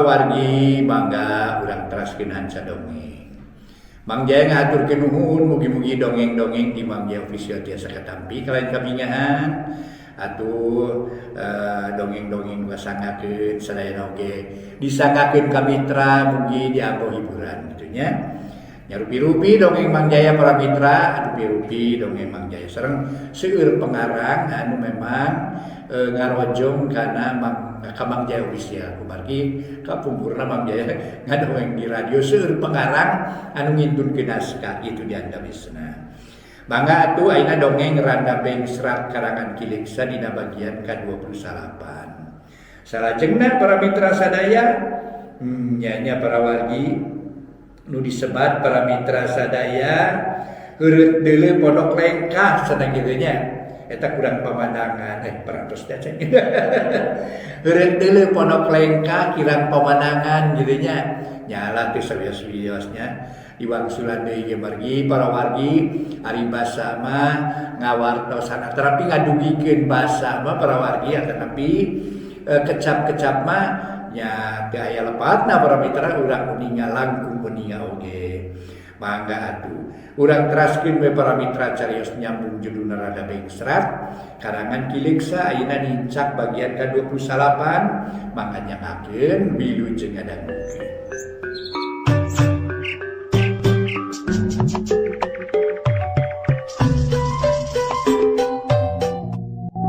para wargi mangga urang teraskeun hanca dongeng. Mang Jaya ngahaturkeun nuhun, mugi-mugi dongeng-dongeng di Mang Jaya Official tiasa katampi kalayan kabingahan atuh dongeng-dongeng nu kasanggakeun sadayana oge disanggakeun ka mitra, mugi dianggo hiburan kitu nya. Nya rupi-rupi dongeng Mang Jaya para mitra, rupi-rupi dongeng Mang Jaya sareng seueur pengarang anu memang ngarojong kana ka Mang Jaya Official kumargi kapungkurna Mang Jaya ngadongeng di radio seueur pengarang anu ngintunkeun naskah kitu di antawisna. Mangga atuh ayeuna dongeng Randa Bengsrat karangan Ki Leuksa dina bagian ka-28. Salajengna para mitra sadaya, nya para wargi nu disebat para mitra sadaya heureut deuleu pondok lengkah cenah kitu nya. Eta kurang pemandangan parantos teh ceng. Heureut deuleu pondok lengkah kirang pemandangan kitu nya. Nyala teh sawios-wiosnya diwangsulan deui ge margi para wargi ari basa mah ngawartosan tetapi ngadugikeun basa mah para wargi tetapi kecap-kecap mah nya teu aya lepatna para mitra urang uninga langkung uninga oge. Mangga atuh urang teraskeun we para mitra carios nyambung judulna Randa Bengsrat karangan Ki Leuksa ayeuna nincak bagian ka-28 mangga nyangakeun wilujeng ngadangukeun.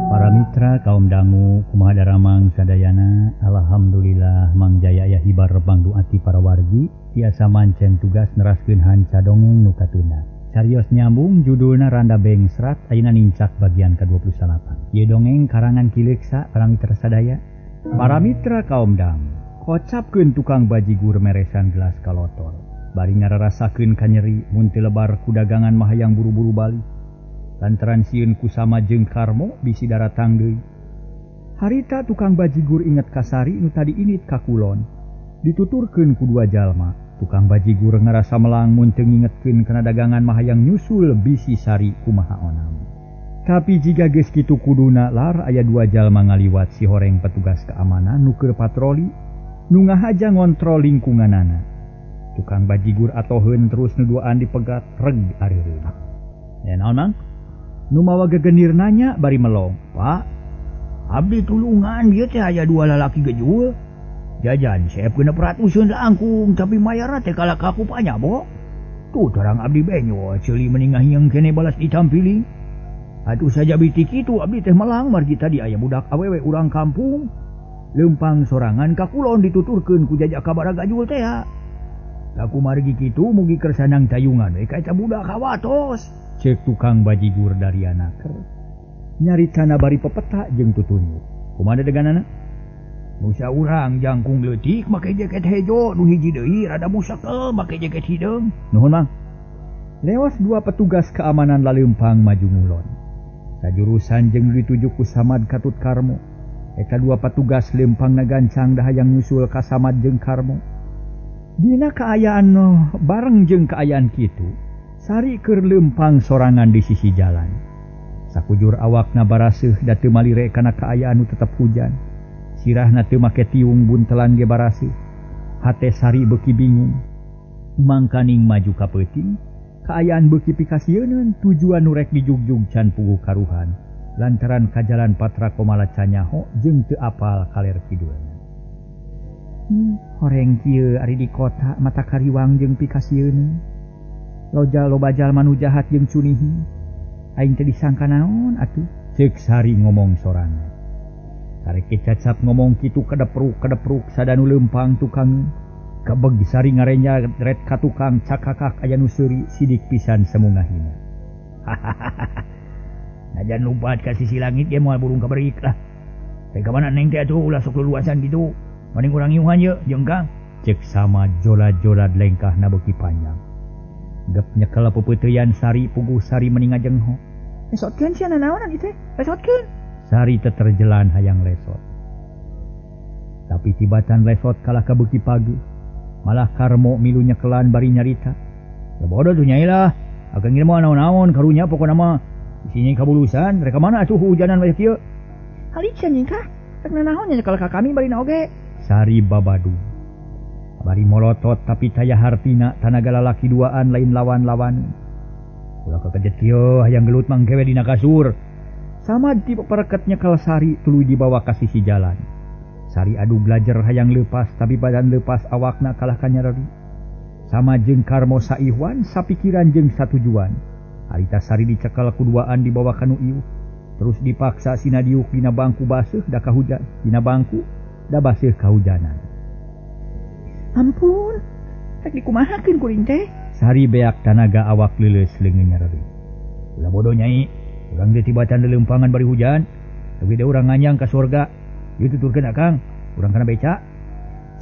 Para mitra kaum dangu kumaha daramang sadayana, alhamdulillah Mang Jaya aya hibar pangdu ati para wargi tiasa mancen tugas neraskeun hanca dongeng nu katunda. Carios nyambung judulna Randa Bengsrat ayeuna nincak bagian ka-28. Ieu dongeng karangan Ki Leuksa para mitra sadaya. Para mitra kaum dangu, kocapkeun tukang bajigur meresan gelas kalotor. Bari ngararasakeun kanyeri mun teu lebar ku dagangan mah hayang buru-buru balik. Lantaran sieun kusama jeung Karmo bisi daratang deui. Harita tukang bajigur inget ka Sari nu tadi init ka kulon. Dituturkeun ku dua jalma. Tukang bajigur ngarasa melang mun teu ngingetkeun kana dagangan mah hayang nyusul bisi Sari kumaha onam. Tapi jiga geus kitu kuduna lar aya dua jalma ngaliwat si horeng petugas keamanan nu keur patroli nu ngahaja ngontrol lingkunganana. Tukang bajigur atoheun terus nu duaan dipegat reg areureun. Ya naon Mang? Nu mawa gegenir nanya bari melong. Pak, abdi tulungan ieu teh aya dua lalaki gejul. Jajan sep 600 langkung tapi mayarna teh kalah ka kupanya bo. Tuh terang abdi benyo ceuli mending ngahieng kene balas ditampili. Atuh saja biti kitu abdi teh melang margi tadi aya budak awewe urang kampung. Leumpang sorangan ka kulon dituturkeun ku jajak kabara gajul teh. Aku margi kitu mugi kersanang tayungan we ka eta budak hawatos. Cek tukang bajigur dari anaker nyaritana bari pepeta jeung tutunjuk. Kumaha deganana? Nusa urang jangkung leutik make jaket hejo, nu hiji deui rada musakel make jaket hideung. Nuhun Mang. Leos dua petugas keamanan laleumpang maju ngulon. Sajurusan jeung dituju ku Samad katut Karmo. Eta dua petugas leumpang nagancang dahayang nyusul ka Samad jeung Karmo. Dina kaayaan bareng jeung kaayaan kitu, Sari keur leumpang sorangan di sisi jalan. Sakujur awakna baraseuh da teu malire kana kaayaan nu tetep hujan. Sirahna teu make tiung buntelan ge baraseuh. Hate Sari beuki bingung. Mangkaning maju ka peuting, kaayaan beuki pikasieuneun tujuan nu rek dijugjug can puguh karuhan. Lantaran ka jalan Patra Komala canyaho jeung teu apal kaler kidulna. Horeng kieu ari di kota mata kariwang jeung pikasieuneun. Loja loba jalma nu jahat jeung cunihi. Aing teh disangka naon atuh? Ceuk Sari ngomong sorangan. Karek cacap ngomong kitu kadepruk-kadepruk sadanu leumpang tukang. Kabeg Sari ngarenja ret ka tukang cakakak aya nu seuri sidik pisan semungahina. Hahaha. Najan lumpat ka sisi langit ge moal burung kaberik lah. Rek ka mana neng teh atuh ulah sok luluasan kitu. Mending urang iuhan ye jeung Kang. Cek sama jola-jola lengkahna beuki panjang. Gep nyekel pepeuteyan Sari puguh Sari meni ngajengho. Lesotkeun sia nanaonan ieu teh? Lesotkeun. Sari teterjelan hayang lesot. Tapi tibatan lesot kalah ka beuki pagi. Malah Karmo milu nyekelan bari nyarita. Ya bodoh tuh nyai lah. Akan ngirim naon-naon karunya pokona mah. Isinya kabulusan, rek ka mana atuh hujanan wae kieu. Haliceun nyingkah? Rek nanaon nyekel ka kami bari na oge. Sari babadu. Bari molotot tapi taya hartina tanaga lalaki duaan lain lawan-lawan. Ulah kakejet kieu hayang gelut mangkewe dina kasur. Samad ti pereketnya kal Sari tuluy dibawa ka sisi jalan. Sari adu belajar hayang lepas tapi badan lepas awakna kalah ka nyareri. Sama jeung Karmo saihwan sapikiran jeung satujuan. Harita Sari dicekel ku duaan dibawa ka nu ieu. Terus dipaksa sina diuk dina bangku baseuh da kahujan, dina bangku da baseuh kahujanan. Ampun, rek dikumahakeun kuring teh? Sari beak tanaga awak leuleus leungeun nyareri. Ulah bodoh nyai, urang teh tibatan leuleumpangan bari hujan, tapi deui urang nganyang ka surga. Ieu tuturkeun akang, urang kana beca.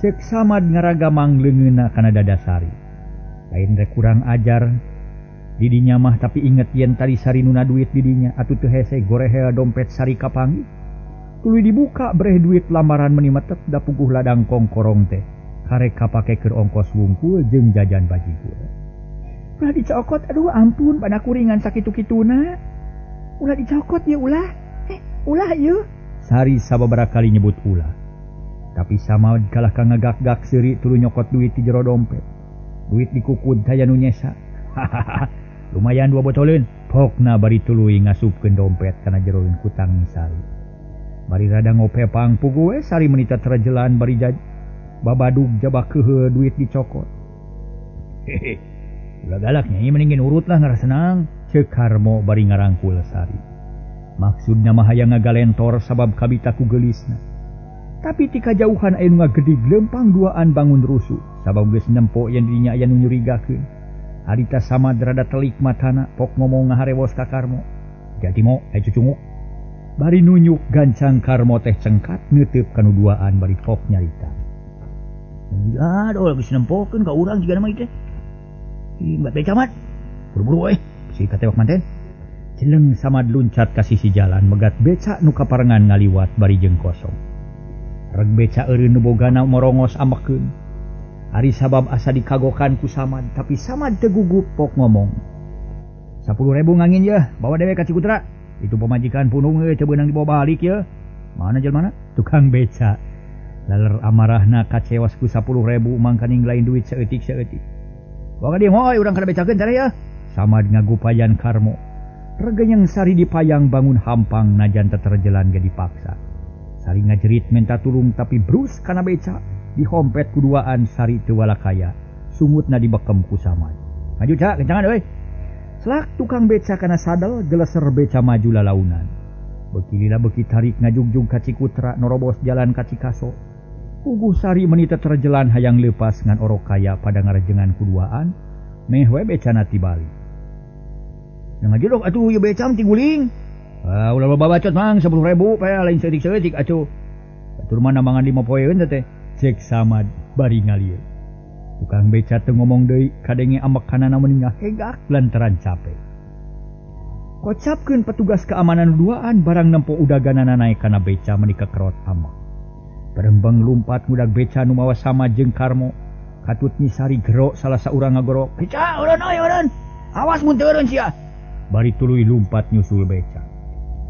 Ceuk Samad ngaragamang leungeunna kana dada Sari. Lain rek kurang ajar didinya mah tapi inget yen tadi Sari nuna duit didinya atuh teu hese gorehel dompet Sari kapanggih. Tuluy dibuka breh duit lamaran meni metet da puguh ladang kongkorong teh. Karek kapake keur ongkos wungkul jeung jajan bajigur. Ulah dicokot, aduh ampun pada kuringan sakitu-kituna. Ulah dicokot ya ulah. Ulah ieu. Sari sababaraha kali nyebut ulah. Tapi Samad kalah ka ngagak-gak seuri tuluy nyokot duit di jero dompet. Duit dikukud taya nu nyesa. Hahaha. Lumayan 2 botoleun. Pokna bari tuluy ngasupkeun dompet kana jeroeun kutang Sari. Bari rada ngopepang puguh we Sari menita terjelan bari babadug jabak kehe duit dicokot. Hehe. Ulah galak nyai mendingin urut lah ngarasenang. Ceuk Karmo bari ngarangkul Sari. Maksudna mah hayang ngagalentor sabab kabita ku geulisna. Tapi ti kajauhan aya nu ngagedig lempang duaan bangun rusuh sabab geus nempo yen dirinya aya nu nyurigakeun. Harita Samad rada telik matana pok ngomong ngaharewos ka Karmo. Jadi mo aya cucunguk. Bari nunyuk gancang Karmo teh cengkat neuteub kanu duaan bari pok nyarita. Gila, dol geus nempokeun ka urang jigana mah ieu teh. Ih, bat beca mat. Buru-buru euy, si katewak manten. Celeng Samad luncat ka sisi jalan megat beca nu kaparengan ngaliwat bari jeung kosong. Reg beca eureun nu bogana morongos amekeun. Ari sabab asa dikagokan ku Samad, tapi Samad teu gugup pok ngomong. 10.000 ngangin yeuh, bawa dewek ka Cikutra. Itu pamajikan punung euy teu beunang dibawa balik yeuh. Mana jelmana? Tukang beca. Laler amarahna kacewas ku 10.000 mangkaning lain duit saeutik-saeutik. Bawa ka dieu moy urang kana becakeun care yeuh. Samad ngagupayan Karmo. Regenyeng Sari dipayang bangun hampang najan teterjelan ge dipaksa. Sari ngajerit minta tulung tapi brus kana beca dihompet kuduaan Sari teu walakaya. Sungutna dibekem ku Samad. Maju ca, kencangan euy. Selak tukang beca kana sadel geleser beca maju lalaunan. Beuki lila beuki tarik ngajugjug ka Cikutra norobos jalan ka Cikaso. Puguh Sari meni teterjelan hayang leupas ngan orok kaya pada ngarejengan kuduaan meh we becana tibali. Nah ngajedog atuh ieu beca ti guling. Ah ulah loba bacot mang 10.000 pae lain saeutik-saeutik atuh. Batur mah nambangan 5 poeun teh. Cek Samad bari ngalieu. Tukang beca teu ngomong deui kadenge amekanana meni ngahegak lantaran capek. Kocapkeun petugas keamanan duaan barang nempo udaganana naek kana beca meni kekerot amek. Berembeng lumpat ngudag beca nu mawa Samad jeung Karmo. Katut Nyi Sari gero salah saurang ngagorok. Beca eureun euy eureun. Awas mun teu eureun sia. Bari tuluy lumpat nyusul beca.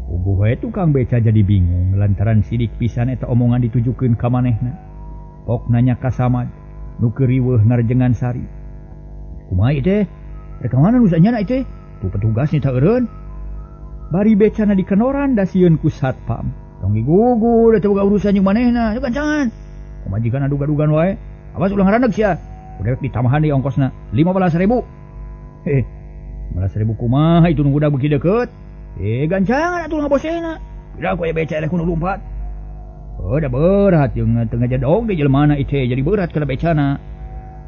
Puguh we tukang beca jadi bingung lantaran sidik pisan eta omongan ditujukeun ka manehna. Pok nanya ka Samad nu keur riweuh ngarejengan Sari. Kumaha ieu teh? Rek ka mana nu sanyana ieu teh? Tu petugas nya teu eureun. Bari becana dikenoran da sieun ku satpam. Tong digugu da teu boga urusan jeung manehna, itu gancangan. Pamajikan aduga-dugan wae. Awas ulah ngaraneg sia. Udah ditambahan deui ongkosna 15.000. Heh. 15.000 kumaha itu nu udah beuki deukeut. Gancangan atuh ngabosehna. Udah ku aya beca eleh ku nu lumpat. Oh, da berat jeung teu ngajedog di jelema na ieu jadi berat kana becana.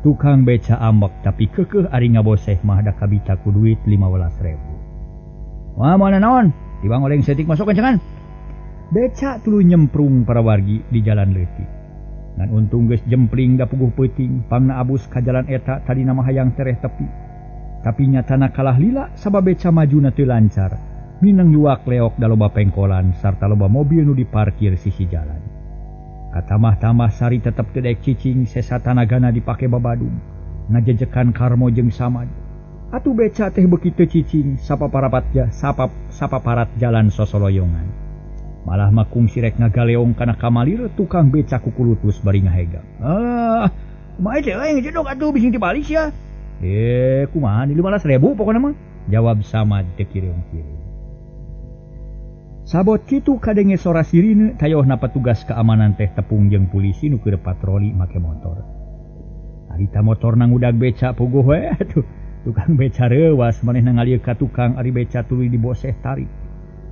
Tukang beca ambek tapi keukeuh ari ngaboseh mah da kabita ku duit 15.000. Wah, mana naon? Tibang oleng setik masuk gancangan. Beca tuluy nyemprung para wargi di jalan leutik. Ngan untung geus jempling da puguh peuting, pangna abus ka jalan eta tadina mah hayang tereh tepi. Tapi nyatana kalah lila sabab beca majuna teu lancar. Mineng luak leok da loba pengkolan sarta loba mobil nu diparkir sisi jalan. Katamah-tamah Sari tetep teu daek cicing sesa tanagana dipake babadung. Ngajejekan Karmo jeung Samad. Atuh beca teh beuki teu cicing sapaparat jalan sosoloyongan. Malah makung sirek ngagaleong kana kamalir tukang beca kukulutus bari ngahegak. Ah, Kumaha teh euy ngejedog atuh bising tibalik sia. Kumaha 15.000 pokona mah. Jawab Samad teu kireum-kireum. Sabot kitu kadenge sora sirine tayohna petugas keamanan teh tepung jeung polisi nu keur patroli make motor. Harita motorna ngudag beca puguh we atuh. Tukang beca reuwas manehna ngalieu ka tukang ari beca tuluy diboseh tarik.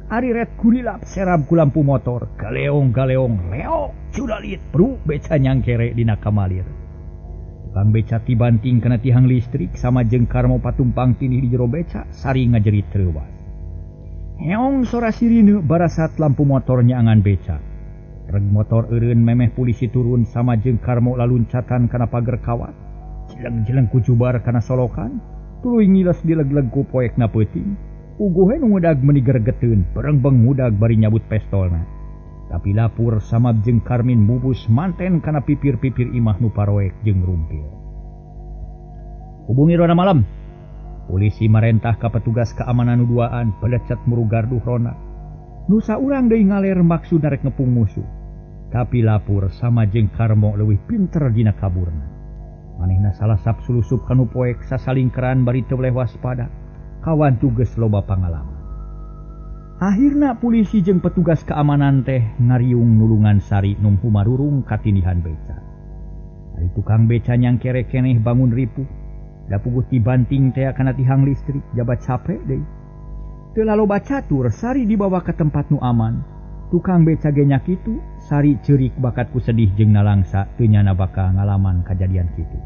Ari ret kurilap serab ku lampu motor, galeong-galeong leok cudalit bru beca nyangkere dina kamalir. Tukang beca tibanting kana tihang listrik sama jeung Karmo patumpang tindih di jero beca sari ngajerit reuwas. Heong sora sirine barasat lampu motor nyaangan beca. Reg motor eureun memeh polisi turun sama jeung Karmo laluncatan kana pager kawat. Jeleng-jeleng ku jubar kana solokan, tuluy ngiles dileg-leg ku poekna peuting. Uguhe nu ngudag meuni geregeteun, berengbeng ngudag bari nyabut pestolna. Tapi lapur sama jeung Karmin bubus manten kana pipir-pipir imah nu paroek jeung rumpil. Hubungi ronda malam. Polisi marentah ka petugas keamanan nu duaan pelecet muru garduh ronda. Nu saurang deui ngaler maksud rek ngepung musuh. Tapi lapur sama jeung Karmo leuwih pinter dina kaburna. Manehna salasap sulusup kanu poek sasalingkeran bari teu weleh waspada. Kawan tugas loba pangalaman. Akhirna polisi jeung petugas keamanan teh ngariung nulungan Sari nu humarurung katindihan beca. Ari tukang beca nyangkere keneh bangun ripuh. Da puguh tibanting teh kana tihang listrik jabat capek deui. Teu laloba catur Sari dibawa ke tempat nu aman. Tukang beca ge nya kitu, Sari ceurik bakat ku sedih jeung nalangsa teu nyana bakal ngalaman kajadian kitu.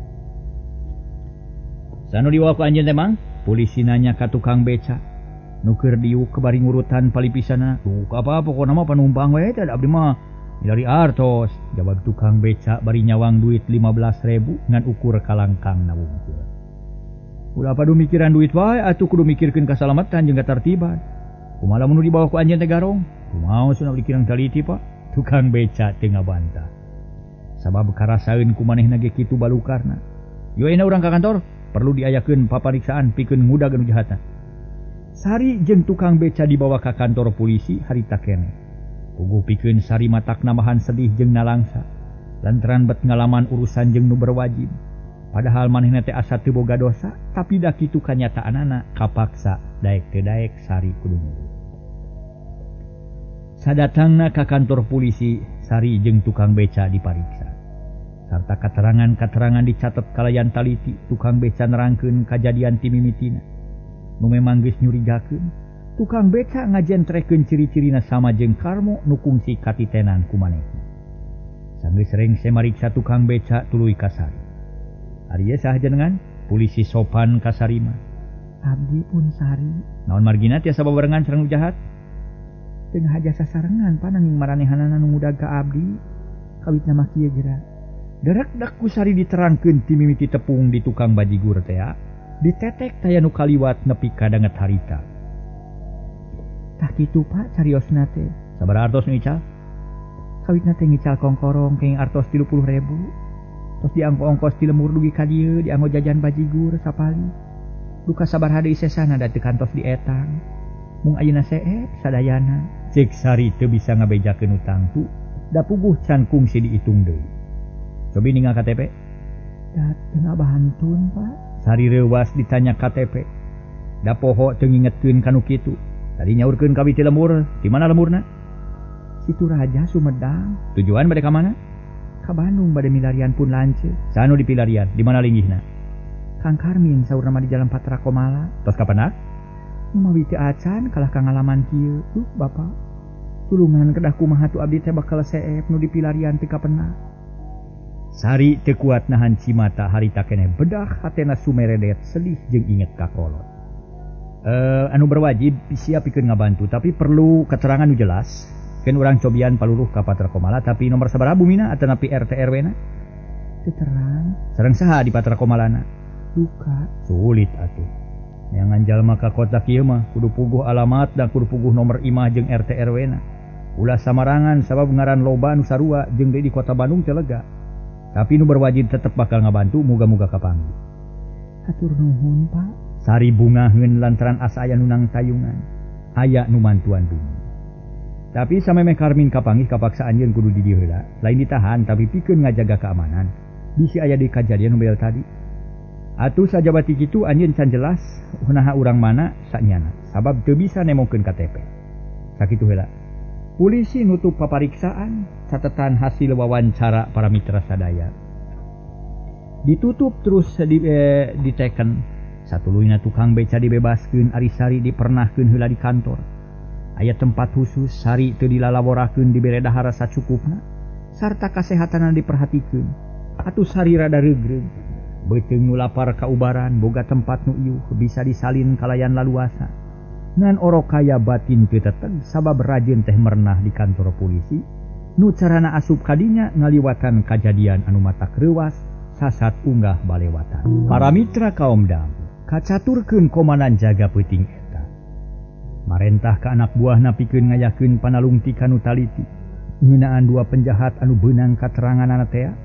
Sanu dibawa ku anjeun teh Mang? Polisi nanya ka tukang beca. Nu keur diuk bari ngurutan palipisana. Duh, apa pokona mah panumpang we teh abdi mah milari artos. Jawab tukang beca bari nyawang duit 15.000 ngan ukur kalangkang na wungkul. Ulah padu mikiran duit wae atuh kudu mikirkeun kasalamatan jeung katartiban. Kumaha lamun nu dibawa ku anjeun teh garong? Kumaha sunah dikirang taliti Pak? Tukang beca teu ngabantah. Sabab karasaeun ku manehna ge kitu balukarna. Yo ayeuna urang ka kantor, perlu diayakeun papariksaan pikeun ngudag anu jahatna. Sari jeung tukang beca dibawa ka kantor polisi harita keneh. Puguh pikeun Sari matak nambahan sedih jeung nalangsa. Lantaran bet ngalaman urusan jeung nu berwajib. Padahal manehna teh asa teu boga dosa, tapi da kitu kanyataanana kapaksa daek teu daek Sari kudu nurut. Sadatangna ka kantor polisi, Sari jeung tukang beca dipariksa. Sarta katerangan-katerangan dicatet kalayan taliti, tukang beca nerangkeun kajadian ti mimitina. Nu memang geus nyurigakeun, tukang beca ngajentrekeun ciri-cirina sama jeung Karmo nu kungsi katitenan ku manehna. Sanggeus rengse mariksa tukang beca tuluy ka Sari. Ari ieu saha jenengan? Polisi sopan ka Sari mah. Abdi pun Sari. Naon margina tiasa babarengan sareng nu jahat? Teu ngahaja sasarengan pa nanging maranehanana nu ngudag ka abdi. Kawitna mah kieu geura. Derekdak ku Sari diterangkeun ti mimiti tepung di tukang bajigur teh. Ditetek taya nu kaliwat nepi ka danget harita. Tah kitu Pak cariosna teh. Sabaraha artos nu ical? Kawitna teh ngical kongkorong kenging artos 30.000. Tos dianggo ongkos ti lemur dugi ka dieu, dianggo jajan bajigur sapali. Duka sabaraha deui sesana da teu kantos dietang. Mung ayeuna seep sadayana. Cek Sari teu bisa ngabejakeun utang tu, da puguh can kungsi diitung deui. Cobi ningal KTP. Da teu ngabantun Pak. Sari reuwas ditanya KTP. Da poho teu ngingetkeun kanu kitu. Tadi nyaurkeun kawit ti lemur, di mana lemurna? Situ Raja Sumedang. Tujuan bade ka mana? Ka Bandung bade milarian pun lanceuk. Sanu di pilarian, di mana linggihna? Kang Karmin saurna mah di Jalan Patra Komala. Tos kapan? Mawi teu acan kalah ka ngalaman kieu. Duh Bapak. Tulungan kedah kumaha tu abdi teh bakal seep nu di pilarian teu kapenak. Sari teu kuat nahan cimata harita keneh bedah hatena sumeredet sedih jeung inget ka kolot. Anu berwajib siap pikeun ngabantu tapi perlu keterangan nu jelas. Keun urang cobian paluruh ka Patra Komala tapi nomor sabaraha bumina atanapi RT RW na? Teu terang. Sareng saha di Patra Komalana? Duka. Sulit atuh. Neangan jalma ka kota kieu mah kudu puguh alamat dan kudu puguh nomor imah jeung RT RW na. Ulah samarangan sabab ngaran loba nu sarua jeung deui di kota Bandung teu lega. Tapi nu berwajib tetep bakal ngabantu muga-muga kapanggih. Hatur nuhun Pak. Sari bungaheun lantaran asa aya nu nang tayungan. Aya nu mantuan bumi. Tapi samemeh Karmin kapanggih kapaksa anjeun kudu di dieu heula. Lain ditahan tapi pikeun ngajaga keamanan. Bisi aya di kajadian nu tadi. Atuh sajabati kitu anjeun can jelas naha urang mana sanyana sabab teu bisa nemokeun KTP. Sakitu heula. Polisi nutup papariksaan, catatan hasil wawancara para mitra sadaya. Ditutup terus diteken. Satuluyna tukang beca dibebaskeun, ari Sari dipernahkeun heula di kantor. Aya tempat khusus Sari teu dilalaborakeun dibere dahar sacukupna sarta kasehatanna diperhatikeun. Atuh Sari rada reugreug. Beuteung nu lapar kaubaran boga tempat nu iuh bisa disalin kalayan laluasa. Ngan orok kaya batin teu teteg sabab rajin teh merenah di kantor polisi nu carana asup kadinya ngaliwatan kajadian anu matak reuwas sasat unggah balewatan. Para mitra kaum dam kacaturkeun komandan jaga peuting eta. Marentah ka anak buahna pikeun ngayakeun panalungtikan nu taliti ngeunaan dua penjahat anu beunang kateranganana tea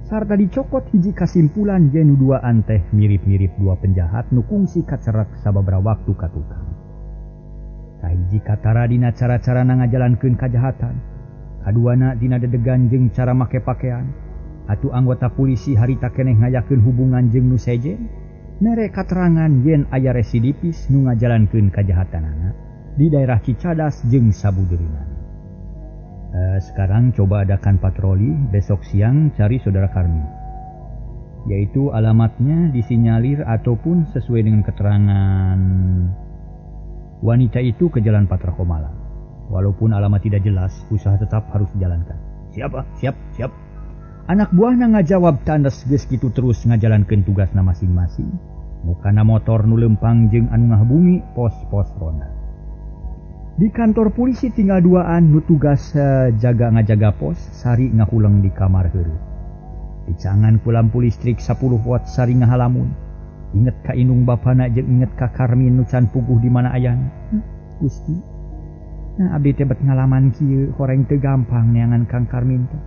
sarta dicokot hiji kasimpulan yen nu duaan teh mirip-mirip dua penjahat nu kungsi kacerak sababaraha waktu ka tukang. Kahiji katara dina cara-carana ngajalankeun kajahatan, kaduana dina dedegan jeung cara make pakean. Atuh anggota polisi harita keneh ngayakeun hubungan jeung nu sejen, mere katerangan yen aya residipis nu ngajalankeun kajahatanana di daerah Cicadas jeung sabudeurina. Sekarang coba adakan patroli, besok siang cari saudara Karmin. Yaitu alamatnya disinyalir ataupun sesuai dengan keterangan wanita itu ke Jalan Patra Komala. Walaupun alamat tidak jelas, usaha tetap harus dijalankan. Siapa? Siap, siap. Anak buahna ngajawab tandas geus kitu terus ngajalankeun tugasna masing-masing. Mukana motor nu lempang jeung anu ngahubungi pos-pos ronda. Di kantor polisi tinggal duaan nu tugas jaga ngajaga pos, Sari ngahuleng di kamar heureuh. Dicangan ku lampu listrik 10 watt Sari ngahalamun. Inget ka indung bapana jeung inget ka Karmin nu can puguh di mana ayana. Gusti. Nah abdi teh bet ngalaman kieu horeng teu gampang neangan Kang Karmin teh.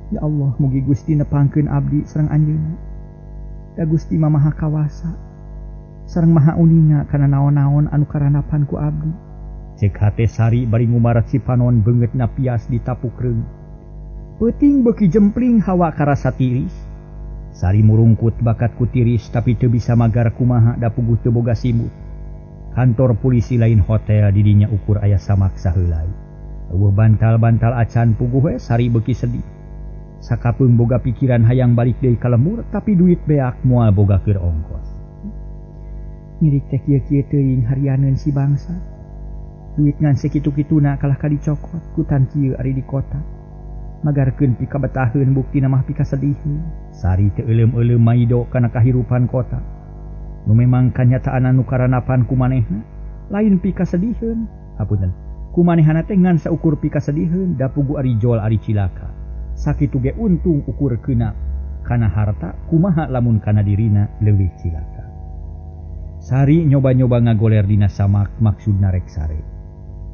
Ya Allah, mugi Gusti nepangkeun abdi sareng anjeunna. Da Gusti mah maha kawasa sareng maha uninga kana naon-naon anu karanapan ku abdi. Cek hate Sari bari ngumarat sipanon beungeutna pias ditapuk reung. Peuting beuki jempling hawa karasa tiris. Sari murungkut bakat ku tiris tapi teu bisa magar kumaha da puguh teu boga simut. Kantor polisi lain hotel didinya ukur aya samak saheulai. Eueuh bantal-bantal acan puguh we Sari beuki sedih. Sakapeung boga pikiran hayang balik deui ka lembur tapi duit beak moal boga keur ongkos. Mirik teh kieu-kieu teuing harianeun si bangsa. Duit ngan sakitu-kituna kalah ka dicokot kutan kieu ari di kota. Magarkeun pikabetaheun buktina mah pikasediheun. Sari teu euleum-euleum maido kana kahirupan kota. Nu memang kanyataan anu karanapan ku manehna lain pikasediheun. Hapunten. Ku manehna teh ngan saukur pikasediheun da pugu ari jol ari cilaka. Sakitu ge untung ukur keuna kana harta kumaha lamun kana dirina leuwih cilaka. Sari nyoba-nyoba ngagoler dina samak maksudna rek sare.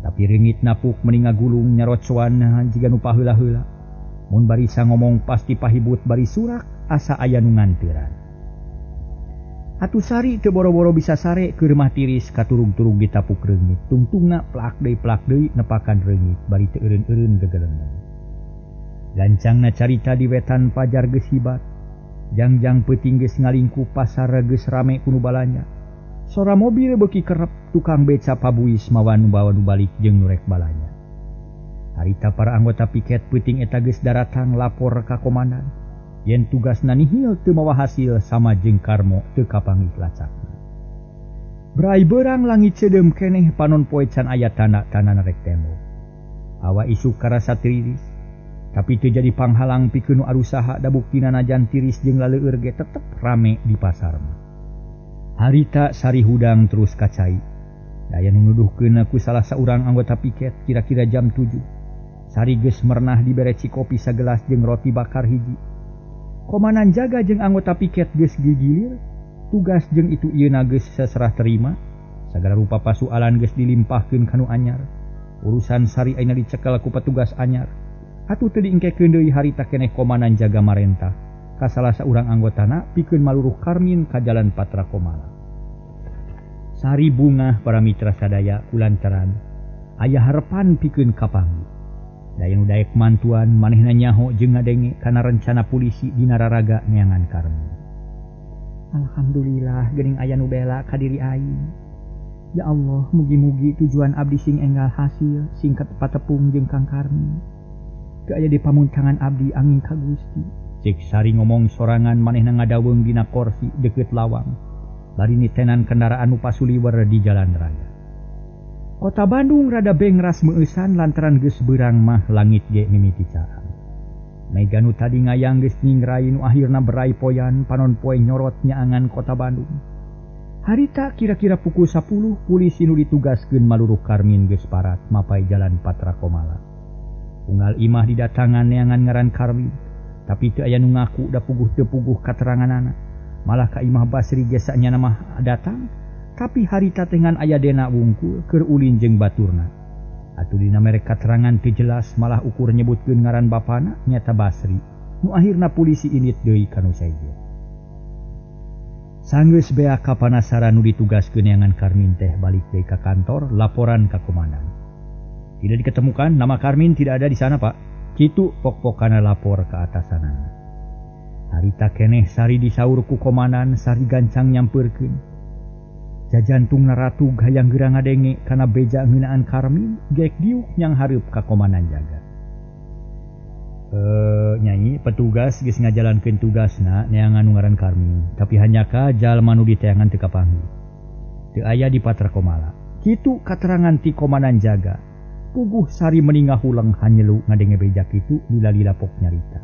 Tapi reungit napuk meni ngagulung nyarocoan jiga nu paheula-heula. Mun barisa ngomong pasti pahibut bari surak asa aya nu nganteuran. Atuh Sari teu boro-boro bisa sare keur mah tiris katurug-turug ditapuk reungit. Tungtungna plak deui nepakan reungit bari teu eureun-eureun gegelendeng. Gancangna carita di wetan pajar geus hibat. Jangjang peuting geus ngalingkup pasar geus rame ku nu balanja. Sora mobil beuki kerep tukang beca pabuis mawa nu bawa nu balik jeung nu rek balanja. Harita para anggota piket peuting eta geus daratang lapor ka komandan. Yen tugasna nihil teu mawa hasil sama jeung Karmo teu kapanggih lacakna. Brai beurang langit ceudeum keneh panon poe can aya tanda-tanda rek tembok. Hawa isuk karasa tiris. Tapi teu jadi panghalang pikeun nu arusaha da buktina najan tiris jeung laleueur ge tetep rame di pasar mah. Harita Sari hudang terus kacai. Daya nu nuduhkeun ku salah saurang anggota piket kira-kira jam 7. Sari geus merenah dibere cikopi sagelas jeung roti bakar hiji. Komandan jaga jeung anggota piket geus gigilir, tugas jeung itu ieuna geus saserah terima. Sagala rupa pasualan geus dilimpahkeun ka nu anyar. Urusan Sari ayeuna dicekel ku petugas anyar. Atuh teu diengkekeun deui harita keneh komandan jaga marentah ka salah saurang anggotana pikeun maluruh Karmin ka Jalan Patra Komala. Sari bungah para mitra sadaya kulantaran aya harepan pikeun kapanggih. Da nu daek mantuan manehna nyaho jeung ngadenge kana rencana polisi dina raraga neangan Karmin. Alhamdulillah geuning aya nu bela ka diri aing. Ya Allah, mugi-mugi tujuan abdi sing enggal hasil sing patepung jeung Kang Karmin. Teu aya di pamuntangan abdi angin ka Gusti. Cek Sari ngomong sorangan manehna ngadaweung dina korsi deukeut lawang. Bari nitenan kendaraan nu pasuliwer di jalan raya. Kota Bandung rada bengras meueusan lantaran geus beurang mah langit ge mimiti caang. Mega nu tadi ngayang geus nyingrai nu akhirna berai poyan panon poe nyorot nyaangan kota Bandung. Harita kira-kira pukul 10 polisi nu ditugaskeun maluruh Karmin geus parat mapai jalan Patra Komala. Unggal imah didatangan neangan ngaran Karmin, tapi teu aya nu ngaku da puguh teu puguh kateranganana. Malah ka imah Basri ge sanyana mah datang, tapi harita teh ngan aya dena wungkul keur ulin jeung baturna. Atuh dina mere katerangan teu jelas malah ukur nyebutkeun ngaran bapana nyata Basri. Nu akhirna polisi indit deui ka nu sejen. Sanggeus bea kapanasaran nu ditugaskeun neangan Karmin teh balik deui ka kantor laporan ka komandan. Tidak diketemukan, nama Karmin tidak ada di sana, Pak. Kitu pok-pokana lapor ke atasanana. Harita keneh Sari disaur ku komandan, Sari gancang nyampeurkeun. Jajantungna ratug hayang geura ngadenge kana beja ngeunaan Karmin, geek diuk nyang hareup ka komandan jaga. Nyai, petugas geus ngajalankeun tugasna neangan nu ngaran Karmin, tapi hanyaka jalma nu diteangan teu kapanggih. Teu aya di Patra Komala. Kitu katerangan ti komandan jaga. Puguh Sari meningah huleng hanyelu ngadenge beja kitu lila-lila pok nyarita.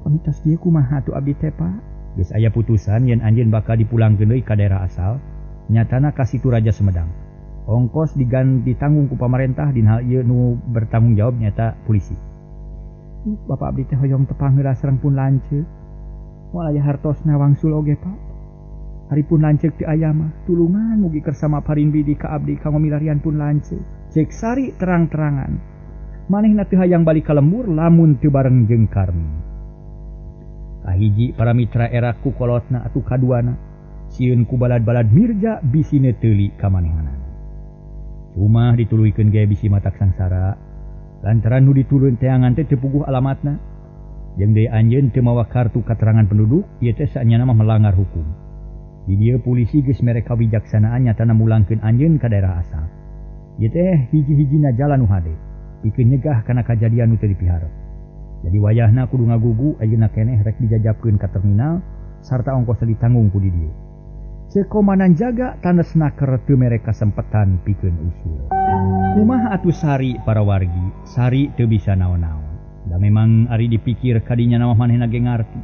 Pamitas dieu kumaha atuh abdi teh, Pak? Geus aya putusan yen anjeun bakal dipulangkeun deui ka daerah asal, nyatana ka Situ Raja Sumedang. Ongkos ditanggung ku pamarentah dina hal ieu nu bertanggung jawab nyata polisi. Bapak abdi teh hoyong tepang heula sareng pun lanceuk. Moal aya hartosna wangsul oge, Pak. Ari pun lanceuk teu aya mah, tulungan mugi kersa maparin bidi ka abdi kanggo milarian pun lanceuk. Cek Sari terang-terangan. Manehna teu hayang balik ka lembur lamun teu bareng jeung Karmin. Kahiji para mitra era ku kolotna atuh kaduana, sieun ku balad-balad Mirja bisine teuli ka manehanana. Cuma dituluykeun ge bisi matak sangsara. Lantaran nu ditulun teangan teh teu puguh alamatna. Jeung deui anjeun teu mawa kartu katerangan penduduk, ieu teh saenyana mah melanggar hukum. Di dieu polisi geus mere kawijaksanaan nyatana mulangkeun anjeun ka daerah asal. Ieu teh hiji-hijina jalan nu hade, pikeun nyegah kana kajadian nu teu dipiharep. Jadi wayahna kudu ngagugu ayeuna keneh rek dijajabkeun ka terminal sarta ongkos ditanggung ku di dieu. Ceuk komandan jaga tanesna keur teu mere kasempetan pikeun usul. Kumaha atuh Sari para wargi, Sari teu bisa naon-naon. Da memang ari dipikir kadinya mah manehna ge ngarti.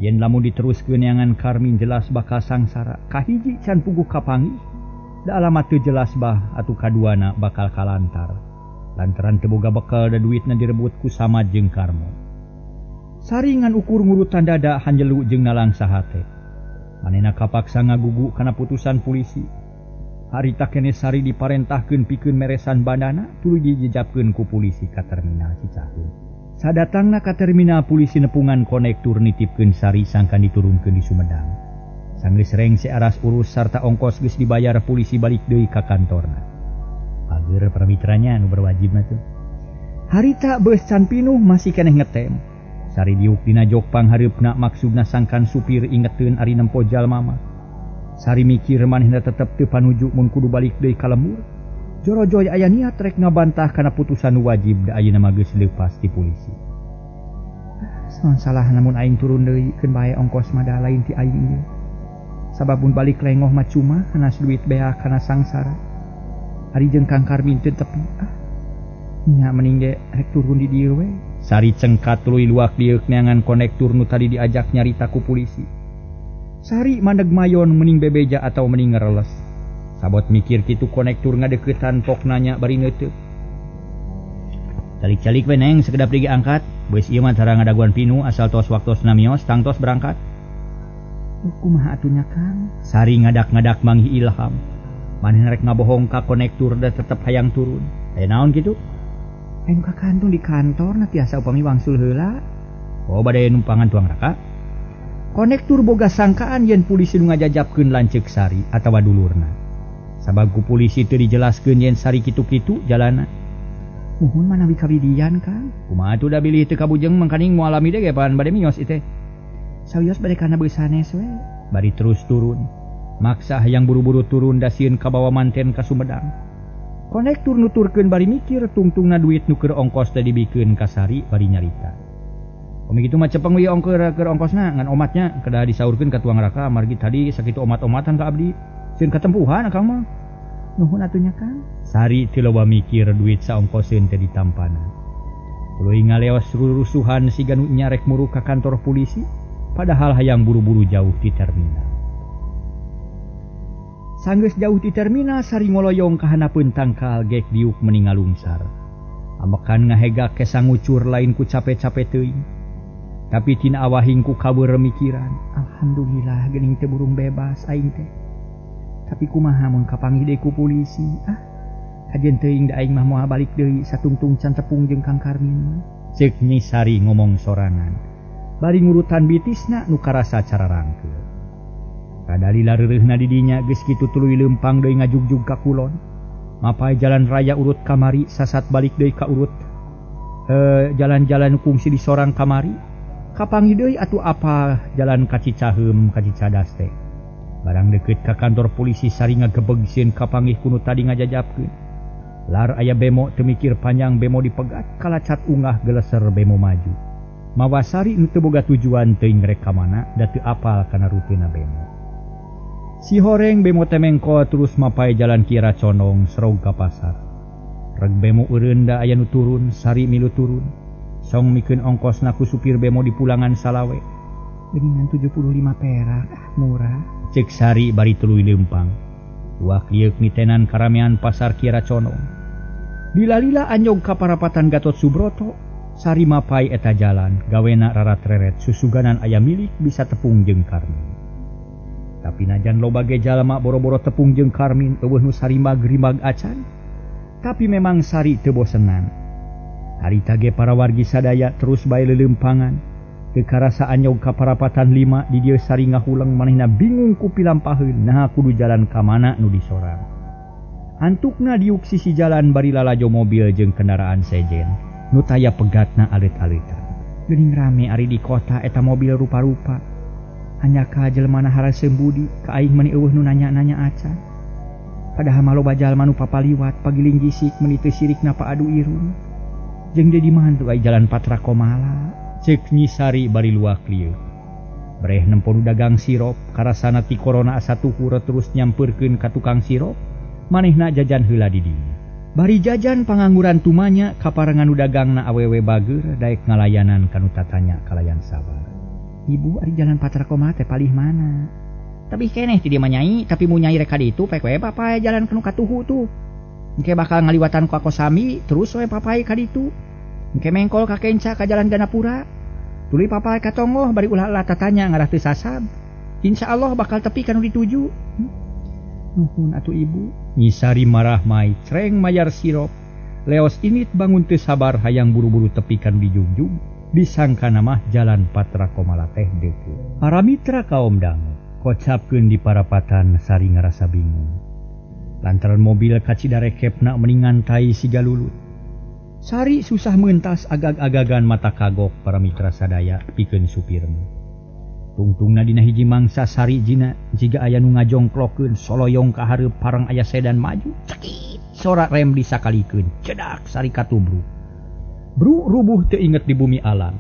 Yen lamun diteruskeun neangan Karmin jelas bakal sangsara. Kahiji can puguh kapanggih, da alamat teu jelas bah atuh kaduana bakal kalantar. Lantaran teu boga bekal da duitna direbut ku Samad jeung Karmo. Sari ngan ukur ngurutan dada hanjelu jeung nalangsa hate. Manehna kapaksa ngagugu kana putusan polisi. Harita keneh Sari diparentahkeun pikeun meresan bandana tuluy dijejapkeun ku polisi ka terminal Cicaheum. Sadatangna ka terminal polisi nepungan konektur nitipkeun Sari sangkan diturunkeun di Sumedang. Sanggeus rengse aras urus sarta ongkos geus dibayar polisi balik deui ka kantorna. Pager para mitranya nu berwajib mah tuh. Harita beus can pinuh masih keneh ngetem. Sari diuk dina jok panghareupna maksudna sangkan supir ingeteun ari nempo jalma mah. Sari mikir manehna tetep teu panuju mun kudu balik deui ka lembur. Jorojoy aya niat rek ngabantah kana putusan nu wajib da ayeuna mah geus leupas ti polisi. Saon salah namun aing turun deui keun bae ongkos mah da lain ti aing ieu. Sabab mun balik lengoh mah cuma hanas duit beak kana sangsara. Ari jeung Kang Karmin teu tepi. Ah. Nya mending ge rek turun di dieu we. Sari cengkat tuluy luak lieuk neangan konektur nu tadi diajak nyarita ku polisi. Sari mandeg mayon mending bebeja atau mending ngereles. Sabot mikir kitu konektur ngadeukeutan pok nanya bari neuteuk. Calik-calik we neng sekedap deui angkat. Beus ieu mah tara ngadaguan pinu asal tos waktosna mios tangtos berangkat. Kumaha atuh nya Kang? Sari ngadak-ngadak manggih ilham. Manehna rek ngabohong ka konektur da tetep hayang turun. Aya naon kitu? Aya nu ka kantung di kantor na tiasa upami wangsul heula. Oh bade numpangan tuang raka. Konektur boga sangkaan yen polisi nu ngajajabkeun lanceuk Sari atawa dulurna. Sabab ku polisi teu dijelaskeun yen Sari kitu-kitu jalana. Muhun manawi kawidian Kang. Kumaha atuh da bilih teu kabujeng mangkaning moal lami deui ge pan bade mios ieu teh. Sawios bade kana beus sanes we. Bari terus turun. Maksa hayang buru-buru turun da sieun kabawa manten ka Sumedang. Kondektur nuturkeun bari mikir tungtungna duit nu keur ongkos teh dibikeun ka Sari bari nyarita. Pami kitu mah cepeng we ongkeur keur ongkosna ngan omatnya kedah disaurkeun ka tuang raka margi tadi sakitu omat-omatan ka abdi. Sieun katempuhan akang mah. Nuhun atuh nya Kang. Sari teu loba mikir duit saongkoseun teh ditampana. Tuluy ngaleos rurusuhan siga nu nyarek muruk ka kantor polisi padahal hayang buru-buru jauh ti terminal. Sanggeus jauh ti terminal Sari ngoloyong ka handapeun tangkal gek diuk meni ngalungsar. Ambekan ngahegak kesa ngucur lain ku cape-cape teuing. Tapi tina awahing ku kabeur mikiran, alhamdulillah geuning teu burung bebas aing teh. Tapi kumaha mun kapanggih deui ku polisi? Ah, kajen teuing da aing mah moal balik deui satungtung can tepung jeung Kang Karmin. Ceuk Nyi Sari ngomong sorangan. Bari ngurutan bitisna nu karasa cararangkeul. Kadalila reureuhna di dinya geus kitu tuluy leumpang deui ngajugjug ka kulon. Mapai jalan raya urut kamari sasat balik deui ka urut. Jalan-jalan kungsi di sorang kamari. Kapanggih deui atuh apa jalan ka Cicaheum ka Cicadas teh. Barang deket ka kantor polisi Sari ngagebeg sieun kapanggih ku nu tadi ngajajapkeun. Lar aya bemo teu mikir panjang bemo dipegat kalacat ungah geleser bemo maju. Mawa Sari nu teu boga tujuan teuing rek ka mana da teu apal kana rutena bemo. Si horeng bemo teh mengko terus mapai jalan Kira Condong serog ka pasar. Reg bemo eureun da aya nu turun, Sari milu turun. Song mikeun ongkosna ku supir bemo di pulangan salawe. Geuningan 75 perak, ah murah. Cek Sari bari tuluy leumpang. Luak lieuk nitenan karamean pasar Kira Condong. Lila-lila anjog ka parapatan Gatot Subroto, Sari mapai eta jalan, gawena rarat-reret susuganan aya milik bisa tepung jeung Karmin. Tapi najan loba ge jalma boro-boro tepung jeung Karmin eueuh nu sarimag rimag acan. Tapi memang Sari teu bosenan. Harita ge para wargi sadaya terus bae leuleumpangan. Teu karasa anyog ka parapatan 5 di dieu Sari ngahuleng manehna bingung ku pilampaheun naha kudu jalan ka mana nu disorang. Antukna diuk sisi jalan bari lalajo mobil jeung kendaraan sejen nu taya pegatna alit-alitan. Geuning rame ari di kota eta mobil rupa-rupa. Anyaka jelema haraseum budi ka aing meni eueuh nu nanya-nanya acan. Padahal mah loba jalma nu papaliwat pagiling gisik meuni teu sirikna paadu irung. Jeung deui di mana tuh ai jalan Patra Komala. Ceuk Nyi Sari bari luak lieu. Breh nempo nu dagang sirop karasana ti corona asa tuhur terus nyampeurkeun ka tukang sirop manehna jajan heula di dinya. Bari jajan pangangguran tumanya kaparengan nu dagangna awewe bageur daek ngalayanan ka nu tatanya kalayan sabar. Ibu ari jalan Patra Komala teh palih mana? Tapi keneh ti dieu mah nyai, tapi mu nyai rek ka ditu pek we papae jalan ka nu katuhu tuh. Engke bakal ngaliwatan ku Akosami terus we papae ka ditu. Engke mengkol ka Kenca ka jalan Ganapura. Tuluy papae ka Tonggoh bari ulah-ulah tatanya ngarah teu sasab. Insyaallah bakal tepi ka nu dituju. Nuhun atuh ibu. Nyi Sari marah mai creng mayar sirop. Leos init bangun teu sabar hayang buru-buru tepi ka nu dijugjug. Disangkana mah jalan Patra Komala teh deukeut. Para mitra kaum dangu kocapkeun di parapatan Sari ngarasa bingung. Lantaran mobil ka Cidarekepna meni ngantai siga lulut. Sari susah mentas agag-agagan mata kagok para mitra sadaya pikeun supirna. Tungtungna dina hiji mangsa Sari jina jiga aya nu ngajongklokeun soloyong ka hareup parang aya sedan maju. Cekit sora rem disakalikeun cedak Sari katubruk. Bru rubuh teu inget di bumi alam.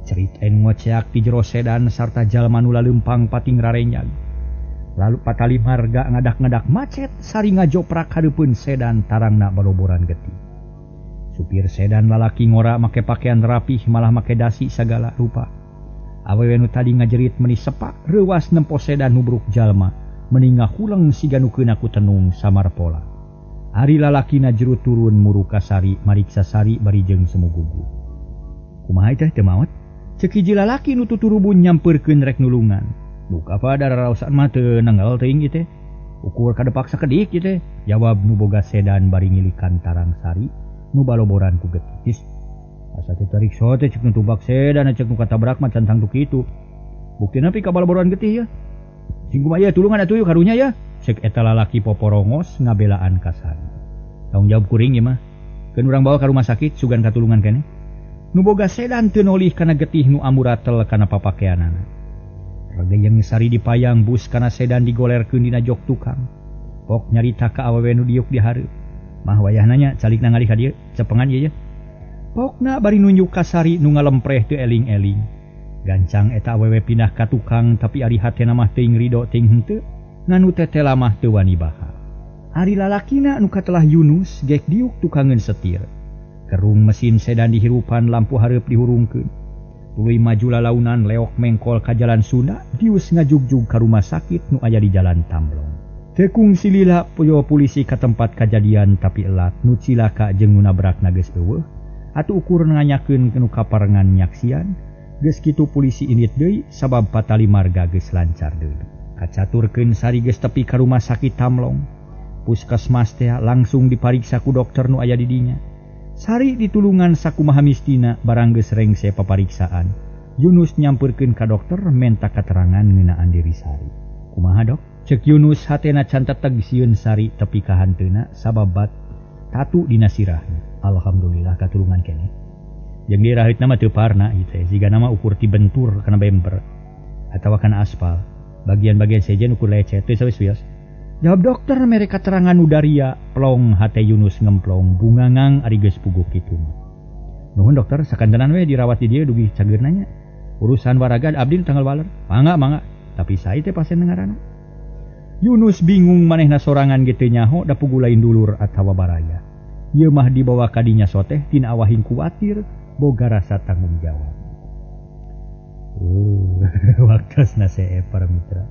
Cerit anu ngoceak di jero sedan sarta jalma nu laleumpang pating rarenyag. Lalu patali marga ngadak-ngadak macet Sari ngajoprak hareupeun sedan tarangna baloboran getih. Supir sedan lalaki ngora make pakaian rapih malah make dasi sagala rupa. Awewe nu tadi ngajerit meni sepak reuwas nempo sedan nubruk jalma meni ngahuleng siga nu keuna ku tenung samar pola. Ari lalakina jero turun muru ka Sari mariksa Sari bari jeung semu gugu. Kumaha teh teu maot? Ceuk hiji lalaki nu tuturubun nyampeurkeun rek nulungan. Duka apa dararaosan mah teu nengel teuing ieu teh. Ukur kadepak sakedik ieu teh. Jawab nu boga sedan bari ngilikan tarang Sari nu baloboran ku getis. Asa teh tarik so teh ceuk nu tubak sedan ceuk nu katabrak mah can tangtu kitu. Buktina pi ka baloboran getih ya. Sing kumaha ieu tulungan atuh karunya ya. Ceuk eta lalaki poporongos ngabelaan ka Sari. Tanggung jawab kuring ieu mah. Keun urang bawa ka rumah sakit sugan katulungan keneh. Nu boga sedan teu nolih kana getih nu amuratel kana papakeanana. Regeyeng Sari dipayang bus kana sedan digolerkeun dina jok tukang. Pok nyarita ka awewe nu diuk di hareup. Mah wayahna nya calikna ngalih ka dieu, cepengan ieu ye. Pokna bari nunjuk ka Sari nu ngalempreh teu eling-eling. Gancang eta awewe pindah ka tukang tapi ari hatena mah teuing rido teuing henteu, nganu tetela mah teu wani baha. Ari lalakina nu katelah Yunus gek diuk tukangeun setir. Kerung mesin sedan dihirupan lampu hareup dihurungkeun. Tuluy maju lalaunan leok mengkol ka jalan Sunda, dius ngajugjug ka rumah sakit nu aya di jalan Tamblong. Teu kungsi lila puyo polisi ka tempat kajadian tapi elat nu cilaka jeung nu nabrakna geus eueuh. Atuh ukur nanyakeun nu kaparengan nyaksian, geus kitu polisi indit deui sabab patali marga geus lancar deui. Kacaturkeun Sari geus tepi ka rumah sakit Tamblong. Puskesmas teh langsung dipariksa ku dokter nu aya di dinya. Sari ditulungan sakumaha mistina barang geus rengse papariksaan. Yunus nyamperkeun ka dokter menta katerangan ngeunaan diri Sari. Kumaha dok? Ceuk Yunus hatena can teteg sieun Sari tepi ka hanteuna sababat tatu dina sirahna. Alhamdulillah katulungan keneh. Jeung di raheutna mah teu parna ieu teh sigana mah ukur ti bentur kana bemper atawa kana aspal. Bagian-bagian sejen ukur lecet teu sawis wios. Jawab dokter mere katerangan nu daria plong hate Yunus ngemplong bungangang ari geus puguh kitu mah. Nuhun dokter sakantenan we dirawat di dieu dugi cageurna nya. Urusan waragad abdi tanggal waler. Mangga mangga tapi sae teh pasien ngaranna. Yunus bingung manehna sorangan ge teu nyaho da puguh lain dulur atawa baraya. Ieu mah dibawa ka dinya soteh tina awahing kuatir boga rasa tanggung jawab. Waktosna seep para mitra.